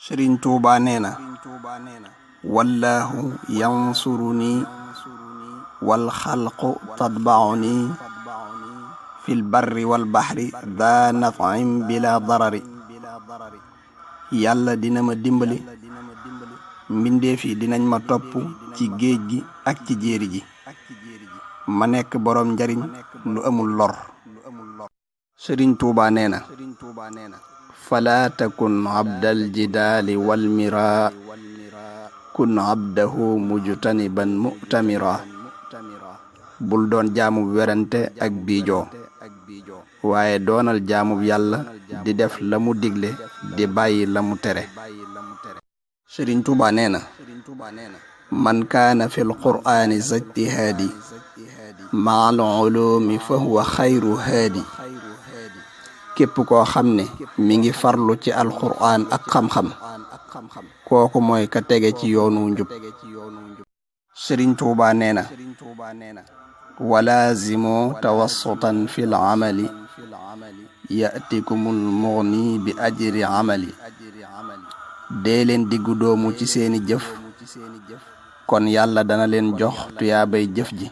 Sëriñ Tuubaa nee na wallaahu yansuruni wal xalqu tatbauni fil barri wal baxri daa naf'in bila darari. yàlla dina ma dimbali mbindeef yi dinañ ma topp ci géej gi ak ci jéeri ji ma nekk boroom njariñ lu amul lor. Sëriñ Tuubaa nee na falaa takun abdal jidaali wal miraa kun abdahu mujtaniban mu'tamira. bul doon jaamub werante ak biijoo waaye doonal jaamub yàlla di def la mu digle di bàyyi la mu tere. Sëriñ Tuubaa nee na man kaana fil qur'aani zajtihaadi ma'al ulumi fa huwa xayru haadi. képp koo xam ne mi ngi farlu ci alqur'aan ak xam-xam kooku mooy ka tege ci yoonu njub. Sëriñ Tuubaa nee na walaazimu tawassutan fil amali ya'tikumul mughni bi ajri amali. dee leen diggu doomu ci seeni jëf kon yàlla dana leen jox tuyaabay jëf ji.